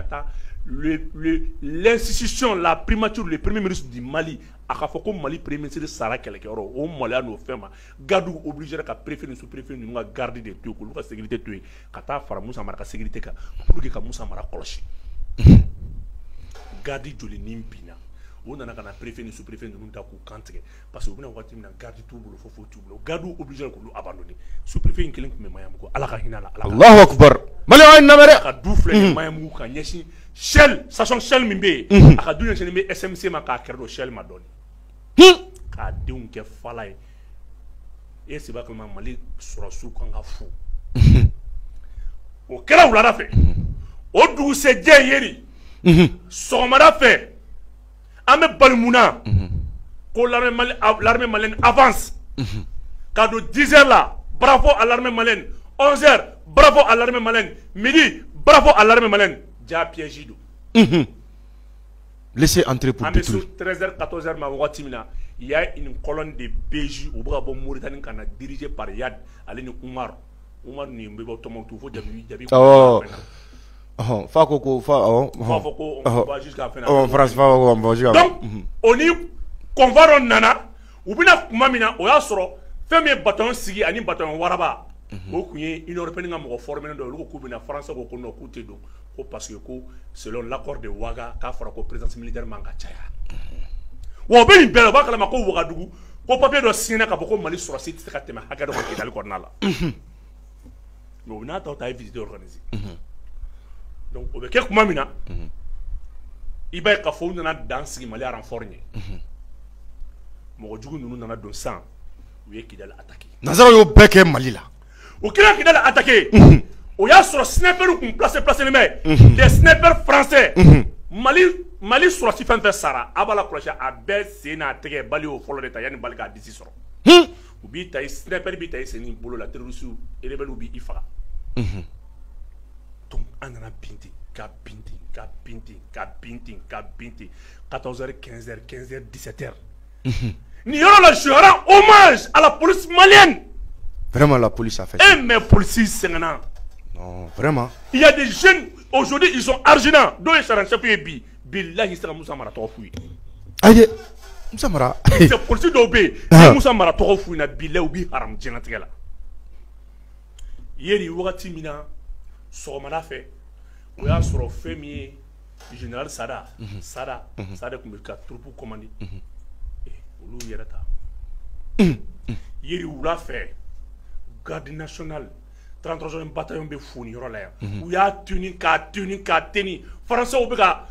ka taa l'institution, la primature, le premier ministre du Mali, a ka fɔ ko Mali premier ministre sara kɛlɛkɛyɔrɔ, o maloya n'o fɛn ma, garde obligé ka préfet ni sous-préfet ninnu ka garde de to yen, k'olu ka sécurité to yen, ka taa fara Musa Mara ka sécurité kan pour que ka Musa Mara kɔlɔsi. Garde joli ni binna, u nana ka na préfet ni sous-préfet ninnu da k'u kan tigɛ, parce que u bɛna waati min na, garde t'u bolo, fo foyi t'u bolo, garde obligé k'olu abandonner. Sous-préfet in kelen tun bɛ Maɲanbugu, Ala ka hinɛ a la, Ala ka Allahu akbar, Maliyɛnw, a ye nin lamɛn dɛ. Ka du filɛ nin ye Maɲanbugu, ka ɲɛsin Shell, station Shell min bɛ yen, a ka du ɲɛsinnen bɛ SMC ma, k'a kɛrɛ don Shell ma dɔɔnin, k'a denw kɛ fala ye. E seba kalama, Mali sɔrɔsiw kan ka fo. O kɛra wulada fɛ, o dugusɛjɛ yeri sɔgɔmada fɛ, an bɛ bali mun na ko l'armée malienne avance ka don 10 heures la, bravo à l'armée malienne, 11 heures, bravo à l'armée malienne, midi, bravo à l'armée malienne. Ja piège don. Laissez entrer pour An bɛ so détruire. 13 heures, 14 heures ma wagati min na, il y a une colonne de BJ, u bɛ ka bɔ Mauritanie ka na, dirigé par Yad ale ni Umar. Umar nin bɛ bɔ Tombouctou fo Jabi Jabi. Awɔ. Ɔhɔn, fa ko fa awɔ. Fa fɔ ko on va jusqu'à fin. Ɔhɔn, France fa ko on va jusqu'à. Donc o ni convoi dɔ nana, u bɛna kuma min na, o y'a sɔrɔ fɛn min ye bataillon sigi ani bataillon waraba, o tun ye Union européenne ka mɔgɔ formé dɔ ye. Olu ko k'u bɛna, français ko non, k'u tɛ don, ko parce que ko selon l'accord de Ouaga, k'a fɔra ko présence militaire man ka caya. Wa o bɛ nin bɛɛ la, u b'a kalama ko Wagadugu, ko papier dɔ signé k'a fɔ ko Mali sɔrɔsi tɛ se ka tɛmɛ hakɛ dɔ kan Kidali kɔnɔna la. Mais o n'a taw ta, a ye visite organisée. Donc o bɛ kɛ tuma min na, i b'a ye k'a fɔ u nana dan sigi Mali renfort ɲɛ. Mɔgɔ jugu ninnu nana don sisan, u ye Kidali attaqué. Nanzaraw y'o bɛɛ kɛ Mali la. U kɛra Kidali attaqué, o y'a sɔrɔ sniper kun placé bɛ, des snipers français. Mali sɔrɔsi fɛn fɛn sara, a b'a la kɔlɔsi, a bɛɛ sen n'a tɛgɛ bali y'o fɔlɔ de ta yanni bali k'a disi sɔrɔ. U b'i ta, sniper b'i ta i sen n'i bolo la, terroriste rebelle b'i faga. Donc an nana bin ten, ka bin ten, ka bin ten, ka bin ten, ka bin ten, 14 heures, 15 heures, 15 heures, 17 heures. Nin yɔrɔ la, je rends hommage à la police malienne. Vraiment, la police a fait. Eh, mais policiers sɛgɛnna. Non, vraiment. Il y a des jeunes aujourd'hui, ils sont argentins, dɔw ye sergent chef ye bi, bilahi, se ka Musa Mara tɔgɔ f'u ye. Ayi dɛ, Musa Mara. C'est policier dɔw bɛ yen, ni Musa Mara tɔgɔ f'u ɲɛna, bilahi, u b'i haramu diɲɛlatigɛ la. Yeri wagati min na, sɔgɔmada fɛ, o y'a sɔrɔ fɛn min ye général Sada tun bɛ ka troupe commander, olu yɛrɛ ta. Yeri wula fɛ, garde nationale 33e bataillon bɛ foni yɔrɔ la yan, u y'a tuni, k'a tuni, k'a teni. Français bɛ ka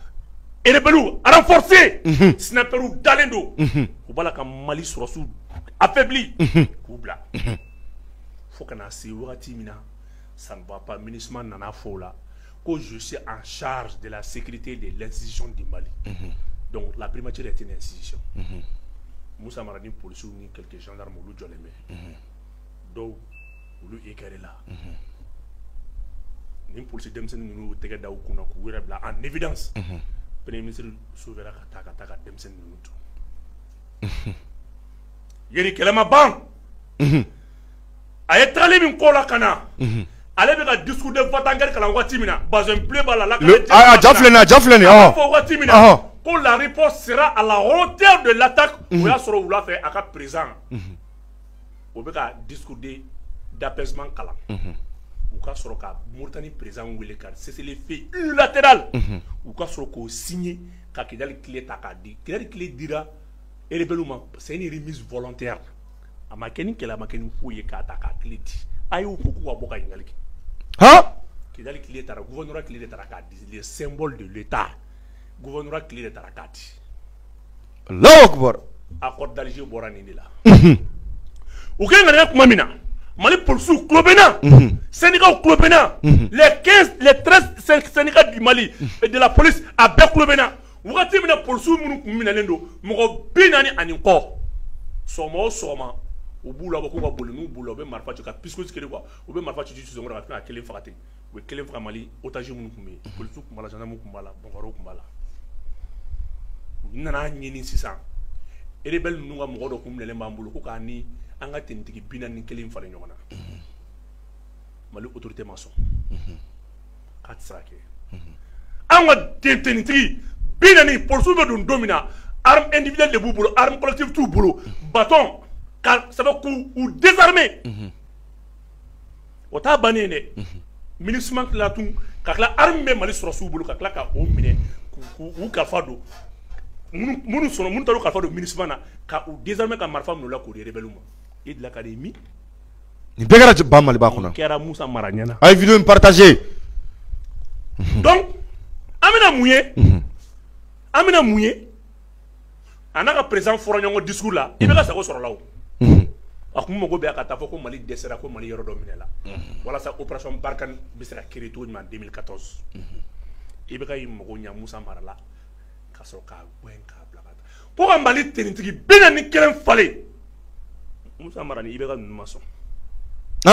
rebelles renforcer, snipers dalen don, u b'a la ka Mali sɔrɔsiw affaibli k'u bila, fo ka na se wagati min na, ça ne va pas. MINUSMA nana fɔ o la ko je suis en charge de la sécurité de l'institution du Mali. Donc la primature est une institution. Moussa Mara ni policiers ni quelques gendarmes, olu jɔlen bɛ, dɔw olu égaré la. Ni polisi denmisɛnnin ninnu y'u tɛgɛ da u kunna k'u yɛrɛ bila en évidence, premier ministre sauvera ka taa ka denmisɛnnin ninnu to yeri. Kɛlɛ ma ban. A ye tagali min k'o la ka na, ale bɛ ka discours de va-t-en-guerre kalan waati min na, bazin bleu b'a la. A ja filɛ nin ye, a ja filɛ nin ye. A fɔ waati min na ko la riposte sera à la hauteur de l'attaque, o y'a sɔrɔ wula fɛ, a ka président o bɛ ka discours de d'apaisement kalan. U ka sɔrɔ ka Mauritanie président wele ka cessez-le-feu unilatéral, u ka sɔrɔ k'o signer, ka Kidali clé ta k'a di. Kidali clé dira rebelle ma, c'est une remise volontaire, a ma kɛ ni kɛlɛ, a ma kɛ ni foyi ye, k'a ta k'a clé di. A y'o fɔ k'u ka bɔ ka ɲininkali kɛ. Kidali clé taara, gouvernorat clé de taara k'a di, le symbole de l'État, gouvernorat clé de taara k'a di. Allahu akbar. Accord d'Alger bɔra nin de la. U kɛlen ka nin kɛ tuma min na, Mali polisiw tulo bɛ n na, syndicats tulo bɛ n na, les 15, les 13 syndicats du Mali et de la police, a bɛɛ tulo bɛ n na. Wagati min na, polisiw minnu tun minɛlen don, mɔgɔ 40 ani kɔ, sɔgɔma o sɔgɔma, u b'u labɔ k'u ka boli. N'u bolila, u bɛ marifa ci ka pisco kelen quoi, u bɛ marifa ci ci senkɔrɔ ka tila ka kelen faga ten. U bɛ kelen faga. Mali otage minnu tun bɛ yen, polisiw tun b'a la, gendarmes tun b'a la, mɔgɔ tun b'a la. U nana ɲini sisan, rebelle ninnu ka mɔgɔ dɔ kun minɛlen b'an bolo, ko k'a ni an ka tenitigi 41 falen ɲɔgɔn na. Mali autorité ma sɔn, k'a tɛ se ka kɛ. An Anw ka tenitigi 40 polisiw bɛ don min na, arme individuelle de b'u bolo, arme collective t'u bolo, bâton ka sabu k'u désarmer. O t'a bannen dɛ. MINUSMA tila tun ka tila arme bɛ Mali sɔrɔsiw bolo, ka tila ka o minɛ k'u kalifa don minnu sɔrɔ, minnu taara kalifa don MINUSMA na, ka u désarmer, ka marifa minɛ u la k'o di rebelle ma. I delila ka di min? Nin bɛɛ kɛra ba Maliba kɔnɔ. Kɛra Musa Mara ɲɛna. A ye vidéo in partager. Donc an bɛna mun ye? An bɛna mun ye? A n'a ka président fɔra ɲɔgɔn discours la, i bɛ ka sago sɔrɔ la o. A kun mago bɛ a ka taa fɔ ko Mali dɛsɛra, ko Mali yɔrɔ dɔ minɛ la, walasa opération Barkhane bɛ se ka créer cogo jumɛn en 2014. I bɛ ka y'i mago ɲa Musa Mara la, ka sɔrɔ k'a gɛn k'a bila ka taa ko ka Mali tenitigi 41 falen. Musa Mara ni IBK ninnu ma sɔn. U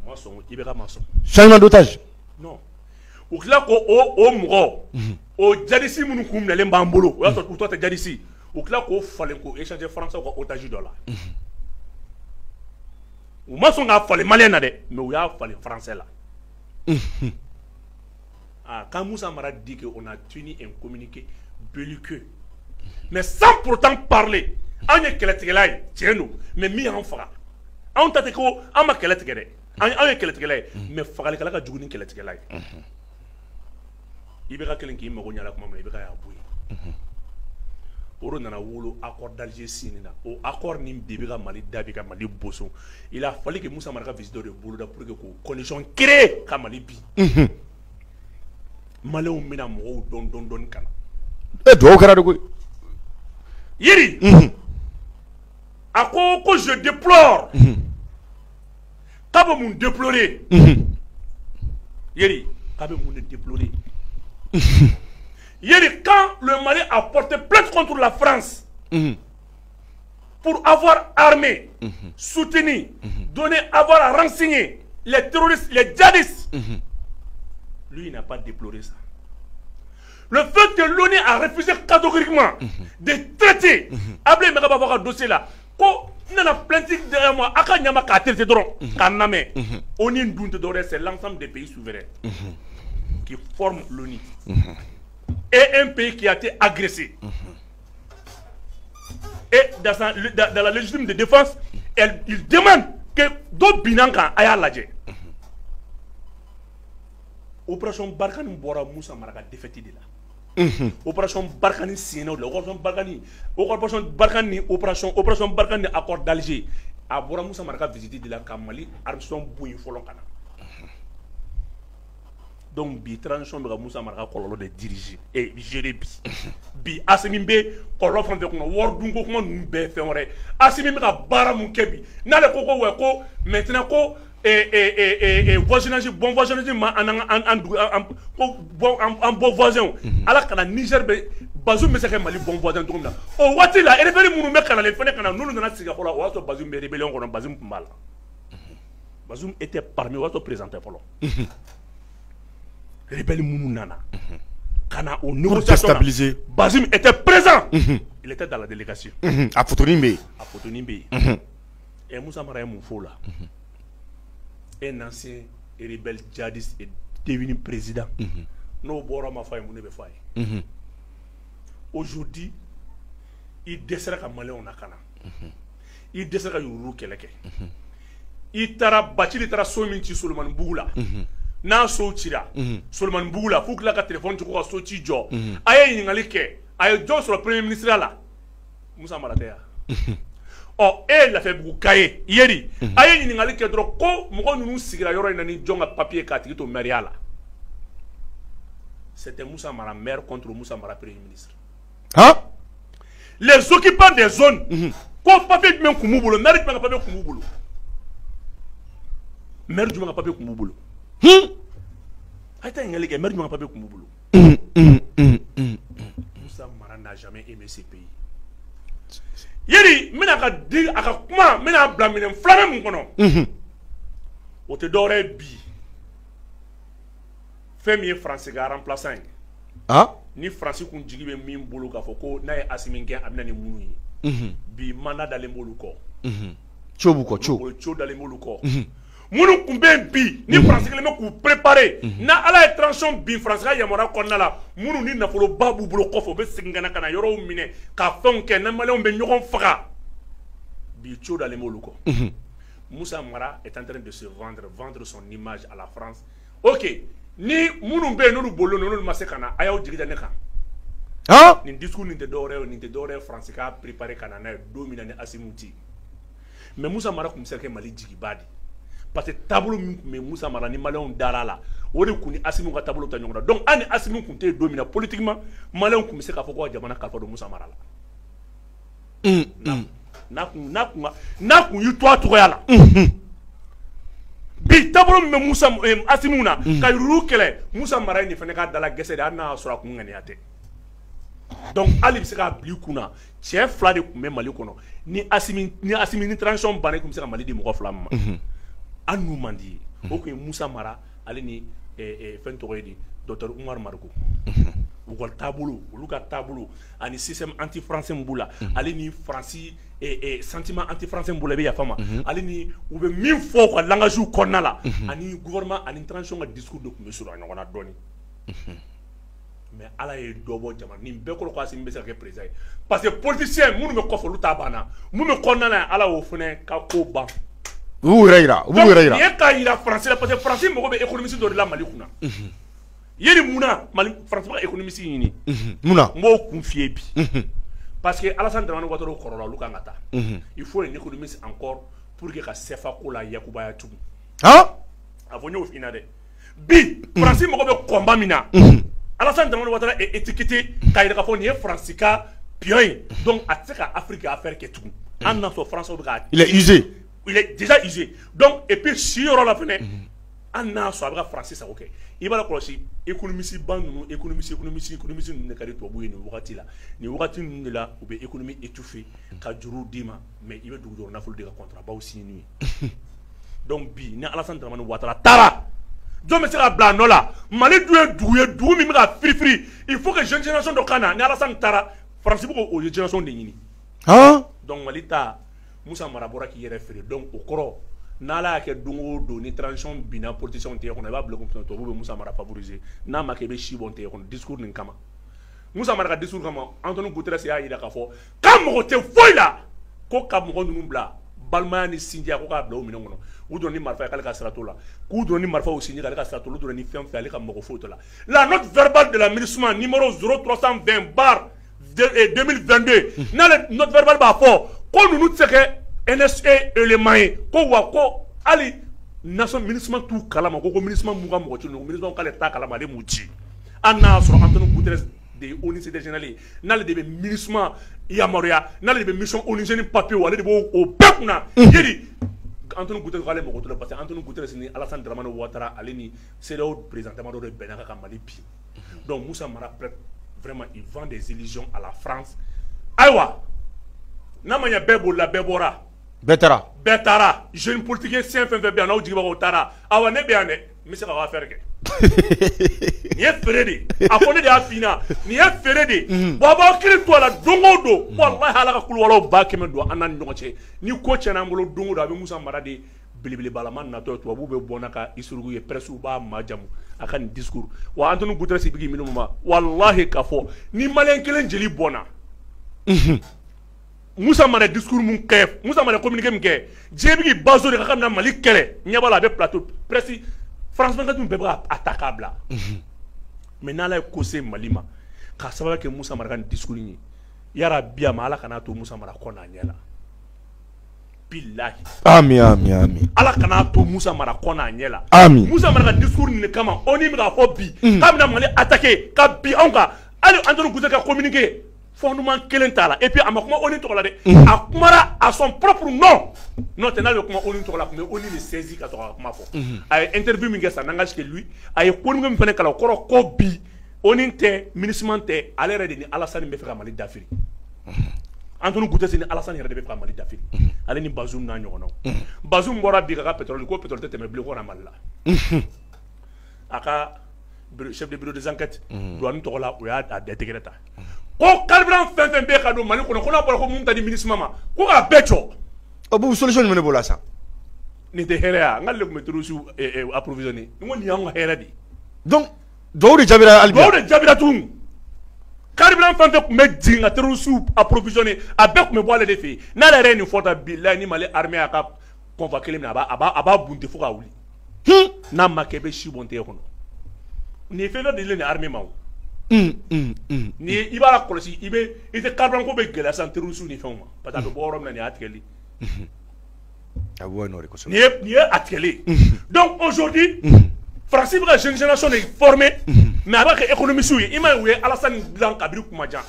ma sɔn, IBK ma sɔn. Changement d'otage. Non, u tila ko o mɔgɔ o djihadiste minnu kun minɛlen b'an bolo, o y'a sɔrɔ u tɔ tɛ djihadiste, u tila k'o falen k'o échanger français ka otage dɔ la. U ma sɔn k'a falen malien na dɛ, mais u y'a falen français la. Ah, quand Moussa Mara dit qu'on a tenu un communiqué belliqueux, mais sans pourtant parler, anw ye kɛlɛtigɛla ye, tiɲɛ don, mais min y'an faga, anw ta tɛ ko an ma kɛlɛ tigɛ dɛ, anw ye kɛlɛtigɛla ye, mais fagalikɛla ka jugu ni kɛlɛtigɛla ye. I bɛ ka kelen k'i mago ɲɛ la tuma min na, i bɛ ka y'a bɔ yen. O de nana wolo accord d'Alger signé na. O accord nin de bɛ ka Mali da bi ka Mali boson. Il a fallu que Moussa Mara ka visite dɔ de boloda pour que k'o condition créer ka Mali bin. Maliyɛnw bɛna mɔgɔw dɔn dɔn dɔɔni ka na. E duwawu kɛra de koyi. Yiri. A ko ko je déplore. K'a bɛ mun déplorer? Yeri, k'a bɛ mun de déplorer? Yeri, quand le Mali a porté plainte contre la France pour avoir armé, soutenu, donné, avoir renseigné les terroristes, les djihadistes, lui, il n'a pas déploré ça. Le fait que l'ONU a refusé catégoriquement de traiter Ablaye Maiga b'a fɔ ka dossier la ko n nana plainte derrière moi, a ka ɲama k'a traiter dɔrɔn k'a lamɛn. ONU dun tɛ dɔwɛrɛ, c'est l'ensemble des pays souverains qui forment l'ONU. Et un pays qui a été agressé. Et dans la légitime de défense, il demande que dɔ binna kan, a y'a lajɛ. Opération Barkhane bɔra Moussa Mara ka défaite de la. Opération Barkhane signé o de la. Opération Barkhane, Opération Barkhane ni opération Barkhane ni accord d'Alger, a bɔra Moussa Mara ka visite de la ka Mali armement bɔ yen fɔlɔ ka na. Donc bi transition bɛ ka Moussa Mara ka kɔlɔlɔ de diriger et gérer bi. Bi Assimi bɛ kɔlɔlɔ fɛn fɛn kɔnɔ, wari dunko kuma ninnu bɛɛ ye fɛn wɛrɛ ye. Assimi bɛ ka baara mun kɛ bi, n'ale ko ko ouais ko maintenant ko voisinage, bon voisinage ma an an dugu an ko bon an bon voisin, ala kana Niger bɛ Bazoum bɛ se ka kɛ Mali bon voisin cogo min na, o waati la rebelle minnu bɛ kanalen fɛnɛ ka na, n'olu nana sigi fɔlɔ, o y'a sɔrɔ Bazoum bɛ rébellion kɔnɔ, Bazoum tun b'a la. Bazoum était parmi, o y'a sɔrɔ président tɛ fɔlɔ. Rebelle minnu nana ka na o négociation na, déstabiliser. Bazoum était présent. Il était dans la délégation. A photonin bɛ yen. A photonin bɛ yen. Et Moussa Mara ye mun fɔ o la? Un ancien rebelle djihadiste est devenu président. N'o bɔra ma fɔ a ye, mun de bɛ fɔ a ye? Aujourd'hui, i dɛsɛra ka maliyɛnw lakana. I dɛsɛra ka yurugu kɛlɛ kɛ. I taara Bacili taara so min ci Solomani Bugu la. N'a so cira Solomani Bugu la, f'u tila ka téléphone ci ko ka so ci jɔ. A ye ɲininkali kɛ, a ye jɔn sɔrɔ premier ministre la? Musa Mara tɛ yan. Ɔ e ye Lafiyabugu ka ye Yeri, a ye ɲininkali kɛ dɔrɔn ko mɔgɔ ninnu sigira yɔrɔ in na ni jɔn ka papier k'a tigi to maire la. C'était Moussa Mara maire contre Moussa Mara premier ministre. Han? Les occupants des zones, ko papier jumɛn kun b'u bolo, maire jumɛn ka papier kun b'u bolo? Maire jumɛn ka papier kun b'u bolo? A ye taa ɲininkali kɛ, maire jumɛn ka papier kun b'u bolo? Moussa Mara n'a jamais aimé ce pays. Yeri, n bɛna ka di a ka kuma, n bɛna bila minɛn filanan mun kɔnɔ, o tɛ dɔwɛrɛ ye bi, fɛn min ye Faransi ka remplaçant ye, ni Faransi kun jigi bɛ min bolo k'a fɔ ko n'a ye Assimi gɛn, a bɛ na ni minnu ye, bi mandat dalen b'olu kɔ. Co b'u kɔ, co. O co dalen b'olu kɔ. Minnu tun bɛ yen bi ni Faransi kɛlen bɛ k'u préparer, n'a Ala ye transition bin Faransi ka yamaruya kɔnɔna la, minnu ni nafoloba b'u bolo kɔfɛ, u bɛ segin ka na yɔrɔw minɛ ka fɛnw kɛ, ni Maliyɛnw bɛ ɲɔgɔn faga bi, co dalen b'olu kɔ. Moussa Mara est en train de se vendre, vendre son image à la France. Ok, ni minnu bɛ yen n'olu bolilen don, n'olu ma se ka na, a y'aw jigi da ne kan. Nin discours nin tɛ dɔwɛrɛ ye, nin tɛ dɔwɛrɛ ye, Faransi k'a préparer ka na n'a ye don min na ni Assimi tɛ yen. Mais Moussa Mara tun bɛ se ka kɛ Mali jigiba de, parce que taabolo min tun bɛ Moussa Mara ni Maliyɛnw dara la, o de kun ni Assimi ka taabolo ta ɲɔgɔn na. Donc hali ni Assimi tun tɛ yen don min na, politiquement Maliyɛnw tun bɛ se k'a fɔ ko ka jamana kalifa don Moussa Mara la. N'a kun y'i to a cogoya la bi, taabolo min bɛ Musa Assimi na ka yuruguyurugu kɛlɛ, Musa Mara ye nin fana k'a dala gɛsɛ de, hali n'a y'a sɔrɔ a kun ŋaniya tɛ. Donc hali bɛ se k'a bila i kunna, cɛ fila de tun bɛ Mali kɔnɔ ni Assimi, ni Assimi ni transition banna, i tun bɛ se ka Mali di mɔgɔ fila min ma, hali n'u man di ye, o tun ye Musa Mara ale ni fɛn tɔgɔ ye di, docteur Umaru Mariko. U ka taabolo, olu ka taabolo ani système anti français min b'u la, ale ni Faransi sentiment anti français min b'u la, i bɛ yafa ma, ale ni u bɛ min fɔ u ka langage kɔnɔna la, ani gouvernement ani transition ka discours de tun bɛ surunya ɲɔgɔn na dɔɔnin. Mais Ala ye dɔ bɔ jamana nin bɛɛ kɔrɔ ko Assimi bɛ se ka kɛ président ye, parce que politicien minnu bɛ kɔfɛ, olu ta banna, minnu bɛ kɔnɔna na, Ala y'o fana ka ko ban. U b'u yɛrɛ yira, u b'u yɛrɛ yira. Nin ye k'a yira Faransi la, parce que Faransi mago bɛ économiste dɔ de la Mali kunna. Yeri munna Mali Faransi bɛ ka économiste ɲini? Mun na? N b'o kun f'i ye bi, parce que Alassane Dramane Ouattara kɔrɔla, olu kan ka taa. Il faut un économiste encore pour que ka CFA ko la yakubaya tugun. A fɔ n y'o f'i ɲɛna dɛ, bi Faransi mago bɛ combat min na, Alassane Dramane Ouattara est étiqueté k'a yira k'a fɔ nin ye Faransi ka pion ye, donc a tɛ se ka Afrique affaire kɛ tugun, hali n'a sɔrɔ Français bɛ ka Il est usé. Il est déjà usé. Donc et puis si yɔrɔ la fɛnɛ, hali n'a sɔrɔ a bɛ ka Faransi sago kɛ, i b'a kɔlɔsi économiste ba ninnu, économiste ninnu de ka di tubabuw ye nin wagati la. Nin wagati ninnu de la, u bɛ économie étouffée ka juruw d'i ma, mais i bɛ dugu jukɔrɔ nafolo de ka contrat baw signé n'u ye. Donc bi ni Alassane Dramane Ouattara taara, jɔn bɛ se ka bila a nɔ la? Mali dun ye dugu ye, dugu min bɛ ka firifiri. Il faut que jeune génération dɔ ka na. Ni Alassane taara, Faransi bɛ k'o génération de ɲini. Donc Mali ta, Moussa Mara bɔra k'i yɛrɛ feere. Donc o kɔrɔ, n'Ala y'a kɛ don o don ni transition binna, politicien tɛgɛ kɔnɔ, i b'a bila kun tubabuw bɛ Moussa Mara favoriser. N'a ma kɛ, i bɛ si bɔn tɛgɛ kɔnɔ discours nin kama. Moussa Mara ka discours kama, Antonio Guterres y'a jira k'a fɔ k'a mago tɛ foyi la ko ka mɔgɔ ninnu bila balimaya ni sinjiya, ko k'a bila o minɛn kɔnɔ, u donna ni marifa ye k'ale ka sira t'o la, k'u donna ni marifaw sinji k'ale ka sira t'o la, u donna ni fɛn fɛn, ale ka mago foyi t'o la. La note verbale de la MINUSMA numéro 0320 barre 2022, n'ale note verbale b'a fɔ ko ninnu tɛ se kɛ NSA élément ye, ko wa ko hali nation MINUSMA t'u kalama, ko MINUSMA m'u ka mɔgɔ ci ninnu, MINUSMA k'ale t'a kalama, ale m'u ci. Hali n'a y'a sɔrɔ Antonio Guterres de ye ONU secrétaire général ye, n'ale de bɛ MINUSMA yamaruya, n'ale de bɛ mission ONU ni papier, ale de b'o o bɛɛ kunna, yeri Antonio Guterres k'ale mago t'o la, parce que Antonio Guterres ni Alassane Dramane Ouattara ale ni CEDEAO président damadɔ de bɛnna kan ka Mali bin. Donc Moussa Mara prête vraiment, il vend des illusions à la France. Ayiwa, n'a ma ɲɛ, bɛɛ bolila, bɛɛ bɔra. Bɛɛ taara. Bɛɛ taara. Jeune politicien fɛn fɛn bɛ yan, n'aw jigi b'a taara, awa ne bɛ yan dɛ, n bɛ se ka affaire kɛ. Nin ye feere de ye, a ko ne de y'a f'i ɲɛna, nin ye feere de ye. Wa a b'aw hakili to a la don o don, walahi Ala ka kuluwalaw 100 000 don an n'a ni ɲɔgɔn cɛ. Ni ko tiɲɛna an bolo don o don, a bɛ Musa Mara de belebelebalama natɔ ye, tubabuw bɛ bɔ n'a ka historique ye, presse b'a majamu a ka nin discours. Wa Antonio Guterres bɛ k'i minnu ma, walahi k'a fɔ ni Maliyɛn kelen jeli bɔnna, Musa Mara discours mun kɛ, Musa Mara communiqué min kɛ, diɲɛ bɛ k'i baso de k'a bɛna Mali kɛlɛ. Ɲɛ b'a la, a bɛ plateau presse France 24 bɛɛ bɛ k'a ta k'a bila. Mais n'Ala ye ko se Mali ma k'a sababu kɛ Musa Mara ka nin discours in ye, yarabi a ma, Ala kan'a to Musa Mara kɔ n'a ɲɛ la, bilahi. Ami, ami, ami. Ala kan'a to Musa Mara kɔ n'a ɲɛ la. Ami. Musa Mara ka discours nin de kama, ONU bɛ k'a fɔ bi k'a bɛna Mali attaquer ka bin anw kan. Hali Antonio Guterres ka communiqué, fondement kelen t'a la. Et puis a ma kuma ONU tɔgɔ la dɛ, a kumara à son propre nom. N'o tɛ, n'ale bɛ kuma ONU tɔgɔ la, a tun bɛ ONU de saisi ka sɔrɔ ka kuma fɔ. A ye interview min kɛ, ça n'engage que lui. A ye communiqué min fana kalan, o kɔrɔ ko bi ONU tɛ, MINUSMA tɛ, ale yɛrɛ de ni Alassane bɛ fɛ ka Mali dafiri. Antonio Guterres ni Alassane yɛrɛ de bɛ fɛ ka Mali dafiri, ale ni Bazoum n'a ɲɔgɔnnaw. Bazoum bɔra bi k'a ka pétrole, ko pétrole tɛ tɛmɛ bilen ko ka na Mali la. A ka chef de bureau des enquêtes douane tɔgɔ la, o y'a tɛgɛrɛ ta ko carburant fɛn fɛn bɛ ka don Mali kɔnɔ, ko n'a bɔra ko mun ta di MINUSMA ma, ko k'a bɛɛ jɔ. O b'u solution jumɛn de b'o la sa? Nin tɛ hɛrɛ ya? N k'ale de tun bɛ terroriste approvisionner. N ko nin y'anw ka hɛrɛ de ye. Donc duwawu de jaabira hali bi. Duwawu de jaabira tugun. Carburant fɛn fɛn tun bɛ jigin ka terroriste approvisionner, a bɛɛ tun bɛ bɔ ale de fɛ yen. N'ale yɛrɛ ye nin fɔ tan, bilahi, ni Mali armée y'a ka convoi kelen minɛ, a b'a bunte fo k'a wuli. N'a ma kɛ, i bɛ si bɔn tɛgɛ kɔnɔ. Nin ye fɛn dɔ dilen nin armée ma o. Nin ye, i b'a kɔlɔsi, i bɛ i tɛ carburant ko bɛ gɛlɛya sisan terroriste ni fɛnw ma, parce que a bɛ bɔ yɔrɔ min na, nin y'a tigɛli. A bɛ bɔ yen nɔ de kosɛbɛ. Nin ye a tigɛlen. Donc aujourd'hui, Faransi bɛ ka jeune génération de former, mais a b'a kɛ économiste ye. I m'a ye, u ye Alassane dilan kabini kuma jan.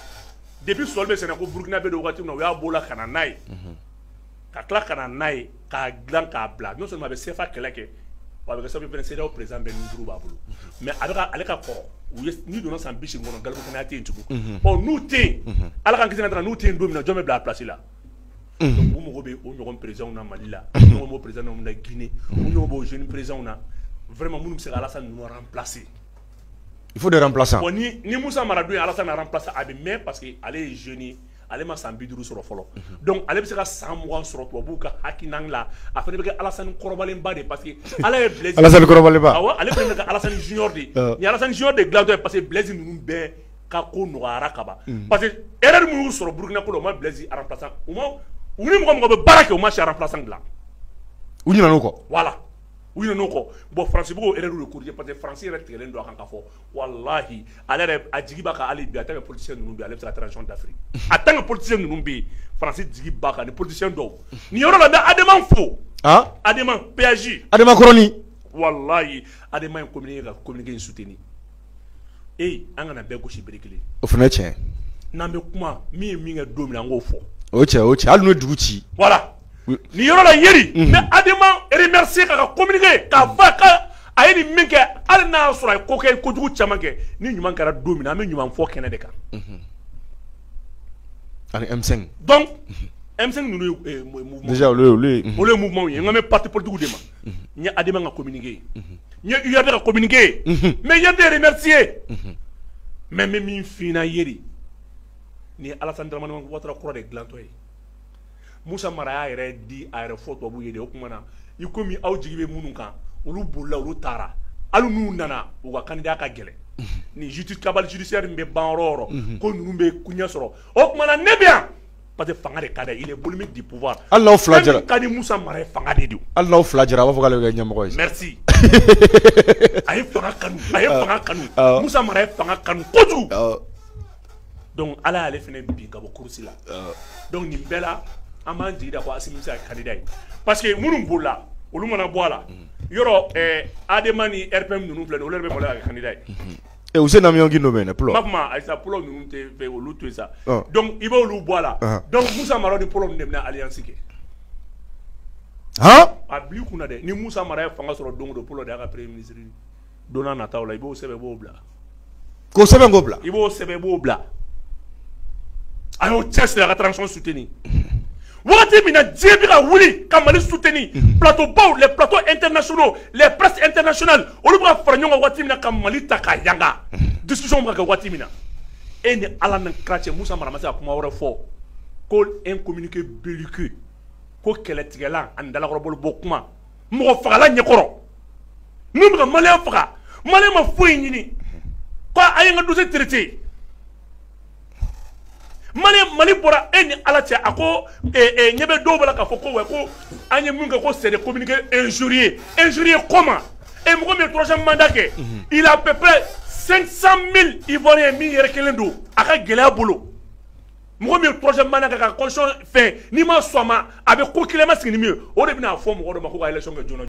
Depuis sɔli bɛ sɛnɛ ko Burukina bɛ don waati min na, u y'a b'o la ka na n'a ye, ka tila ka na n'a ye k'a dilan k'a bila. Non seulement a bɛ CFA kɛlɛ kɛ, wa a bɛ kɛ sababu ye fɛnɛ, CEDEAO président bɛɛ ni duuru b'a bolo. Mais a bɛ ka ale ka kɔrɔ, u ye n'i donna san 80 kɔnɔ, galibu kɛnɛya tɛ yen tugun. Ɔ, n'u tɛ yen, Ala k'an kisi ka taga, n'u tɛ yen don min na, jɔn bɛ bila a place la? Donc u mago bɛ o ɲɔgɔn président na Mali la, u ɲɔgɔn b'o président na Guinée, u ɲɔgɔn b'o jeune président na vraiment, minnu bɛ se ka Alassane ninnu remplacer. Il faut des remplaçants. Bon, ni Moussa Mara dun ye Alassane remplacer, a bɛ mɛn, parce que ale ye jeune ye, ale ma san 50 sɔrɔ fɔlɔ. Donc ale bɛ se ka san 20 sɔrɔ tubabuw ka hakilina la. A fana bɛ kɛ Alassane kɔrɔbalenba de ye, parce que Ala ye Blaise Alassane kɔrɔbalenba. Awɔ, ale fana bɛ kɛ Alassane junior de ye. Nin ye Alassane junior de dilantɔ ye, parce que Blaise ninnu bɛɛ ka ko nɔgɔyara ka ban, parce que erreur min y'u sɔrɔ Burukina ko la, u ma Blaise remplaçant, u ma, u ni mɔgɔ mɔgɔ bɛ baara kɛ, u ma si remplaçant dilan. U ɲinɛn'o kɔ. Voilà, u ɲinɛn'o kɔ. Bon, Faransi b'o erreur de corriger, parce que Faransi yɛrɛ tigɛlen don a kan k'a fɔ walahi, ale yɛrɛ a jigi b'a kan hali bi, en tant que politicien ninnu bɛ yen, ale bɛ se ka transition dafiri. En tant que politicien ninnu bɛ yen, Faransi jigi b'a kan ni politicien dɔw. Nin yɔrɔ la, n bɛ Adema fo. Adema PAJ. Adema kɔrɔni. Walahi, Adema ye communiqué ka communiqué in soutenir. Ee, an kana bɛɛ gosi bere kelen. O fana ye tiɲɛ. N'an bɛ kuma, min ye min kɛ don min na, an k'o fɔ. O ye tiɲɛ, o ye tiɲɛ, hali n'u ye dugu ci. Voilà, nin yɔrɔ la Yeri, n bɛ Adema remercier k'a ka communiqué k'a fɔ ka a ye nin min kɛ, hali n'a y'a sɔrɔ a ye ko kɛ, kojugu caman kɛ, ni ɲuman kɛra don min na, an bɛ ɲuman fɔ kɛnɛ de kan. Ani M5. Donc M5 ninnu ye mouvement. Déjà olu ye. Olu ye mouvement ye. N ko bɛ parti politique de ma. N ye Adema ka communiqué ye, n ye URD ka communiqué ye, n bɛ URD remercier. Mais n bɛ min f'i ɲɛna Yeri, nin ye Alassane Dramane Ouattara kura de dilantɔ ye. Musa Mara y'a yɛrɛ di a yɛrɛ fɔ tubabuw ye de. O tuma na, i komi aw jigi bɛ minnu kan, olu bolila, olu taara. Hali n'u nana, u ka candidat ka gɛlɛn. Nin justice, cabale judiciaire min bɛ ban yɔrɔ o yɔrɔ, ko ninnu bɛ ɲɛ sɔrɔ, o tuma na ne bɛ yan, parce que fanga de ka d'a ye, il est boulimique du pouvoir. Hali n'aw fila jɛra. Fɛn min ka di Musa Mara ye, fanga de don. Hali n'aw fila jɛra, a b'a fɔ k'ale bɛ kɛ ɲɛmɔgɔ ye. Merci. A ye fanga kanu, a ye fanga kanu. Musa Mara ye fanga kanu kojugu. Donc Ala y'ale fana bin ka bɔ course la. Donc nin bɛɛ la, an b'an jigi da ko Assimi bɛ se ka kɛ candidat ye, parce que minnu bolila, olu mana bɔ a la yɔrɔ, Adema ni RPM ninnu filɛ nin ye, olu yɛrɛ bɛ maloya ka kɛ candidat ye. Eh, Useni Amion Guindo bɛ yen dɛ, Pulo. N b'a fɔ ma ayisa, Pulo ninnu tɛ fɛ, olu to yen sa. Donc i b'olu bɔ a la. Donc Musa Mara ni Pulo ninnu de bɛna alliance kɛ. A bil'i kunna dɛ, ni Musa Mara ye fanga sɔrɔ don o don, Pulo de y'a ka premier ministre don n'a nataw la. I b'o sɛbɛn, i b'o bila. K'o sɛbɛn k'o bila. I b'o sɛbɛn, i b'o bila. A y'o cɛsiri, a ka transition soutenir. Wagati min na diɲɛ bɛ ka wuli ka Mali soutenir, plateau baw, les plateaux internationaux, les presses internationales, olu bɛ ka fara ɲɔgɔn kan waati min na ka Mali ta k'a yanga, discussion bɛ ka kɛ waati min na, e ni Ala ni kira cɛ, Musa Mara ma se ka kuma wɛrɛ fɔ ko un communiqué belliqueux, ko kɛlɛtigɛla ani dalakɔrɔbolo bɔ kuma, mɔgɔ fagala ɲɛkɔrɔ minnu bɛ ka malien faga, malien ma foyi ɲini ko a ye n ka dossier traité. Mali, Mali bɔra, e ni Ala cɛ, a ko ɲɛ bɛ dɔw b'a la k'a fɔ ko wa ko an ye mun kɛ, ko c'est des communiqués injurieux. Injurieux comment? E mɔgɔ min ye troisième mandat kɛ, il a à peu près 500 000 Ivoiriens min yɛrɛ kelen don a ka gɛlɛya bolo. Mɔgɔ min ye troisième mandat kɛ ka constitution fɛn, n'i ma sɔn a ma, a bɛ ko kelen ma sigi ni min ye, o de bɛna fɔ mɔgɔ dɔ ma ko ka élection kɛ joona.